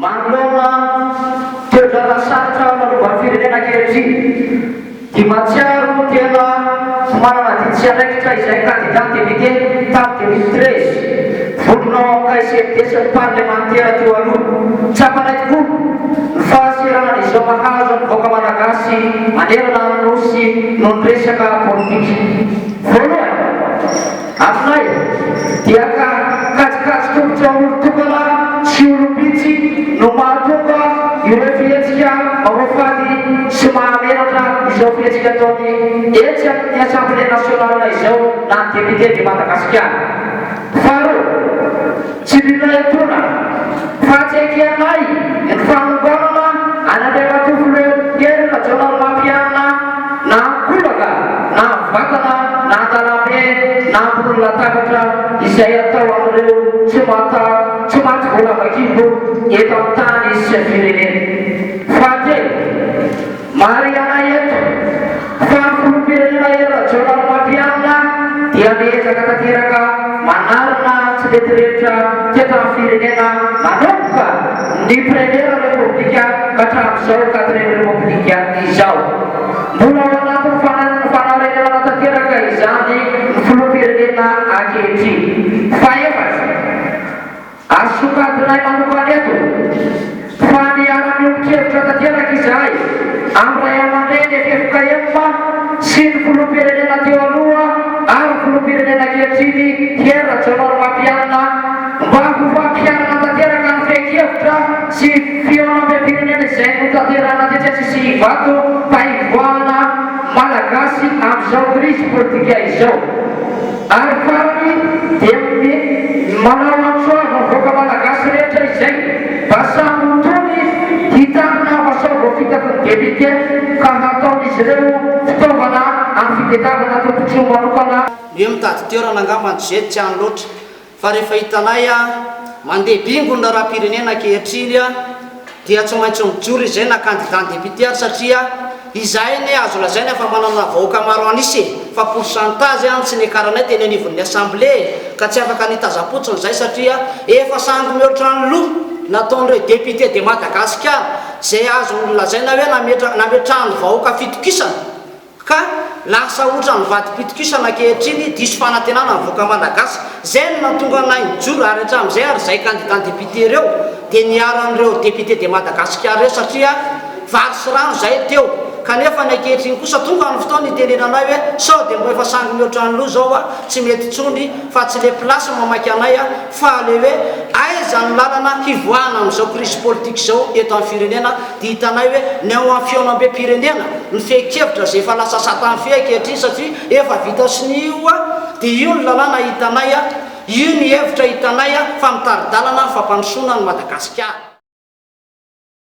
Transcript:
Manoloana toe-draharaha sarotra manova ny firenena ankehitriny, dia mahatsiaro tena ho manana adidy sy andraikitra izay kandida député tamin'ny 2013, vondrona ao amin'ny KSMD sy ny parlemantera teo aloha. Tsapanay tokoa ny fahaseranana izao mahazo ny vahoaka malagasy manerana ny Nosy noho ny resaka politika. Voalohany, Aminay dia ka kajikajy tongotra olon-tokana sy olom-bitsy no mahatonga ireo fihetsika mamoafady sy mahamenatra izao fihetsika ataony etsy amin'ny Assemblée nationale izao na ny député de Madagasikara. Faharoa, tsy mila etoana fa tsy ekenay ny fanonganana an'Andriamatoa Filoha Hery Rajaonarimampianina na an-kolaka na an-vatana na an-dalambe na ambony latabatra izay atao amin'ireo tsy mata tsy maty vola aman-kibo eto amin'ny tany sy ny firenena. Fahatelo, Marihana eto fa ny filoham-pirenena Hery Rajaonarimampianina dia miezaka tanteraka manarina tsy mety rehetra teto amin'ny firenena manomboka ny Première Repoblika ka hatramin'izao Quatrième Repoblika izao. Mbola ao anatin'ny fanarenana tanteraka izany ny filoham-pirenena ankehitriny. Fahefatra. Asongadinay manokana eto fa miara-miombon-kevitra tanteraka izahay amin'ny Raiamandreny ffkm sy ny Filoham-pirenena teo aloha ary ny Filoham-pirenena ankehitriny Hery Rajaonarimampianina mba ho fampiharana tanteraka ny fehin-kevitra sy fihaonambem-pirenena izay notanterahina tetsy Antsisihy Ivato mba hivoahana Malagasy amin'izao krizy politika izao. Ary farany dia ny manao antso avo ny vahoaka malagasy rehetra izay mba samy ho tony hitarina fa sao voafitaky ny député ka hataon'izy ireo fitaovana amin'ny fitedavana tombotsoa manokana. Ny hoe mitady toerana angamba ny jet tsy any loatra Fa rehefa hitanay mandeha bingo ny raharaham-pirenena ankehitriny dia tsy maintsy mijoro izay na candidat député ary satria izahay anie azo lazaina fa manana vahoaka maro an'isa e! fa pourcentage no tsy niakaranay teny anivon'ny assemblée e! ka tsy afaka nitazam-potsiny izahay satria efa sangy mihoatra ny loha nataon'ireo député de Madagascar izay azo lazaina hoe nametrahan'ny vahoaka fitokisana Ka lasa otran'ny vadim-pitokisana ankehitriny, diso fanantenana ny vahoaka malagasy. Zay no nahatonga anay nijoro ary hatramin'izay ary zay candidat député reo dia niharan'ireo député de Madagascar reo satria vary sy rano zay teo. Kanefa ny ankehitriny kosa tonga ny fotoana itenenanay hoe sao dia mbo efa sangy mihoatra ny loha zao a, tsy mety intsony fa tsy le place mamaika anay a, fa le hoe aiza ny lalana hivoahana amin'izao crise politique izao eto amin'ny firenena dia hitanay hoe ny ao amin'ny fihaonambem-pirenena, ny fehin-kevitra izay efa lasa satan'ny fehy ankehitriny satria efa vita sonia io dia io ny lalàna hitanay, io ny hevitra hitanay fa mitari-dalana ny fampandrosoana an'i Madagasikara.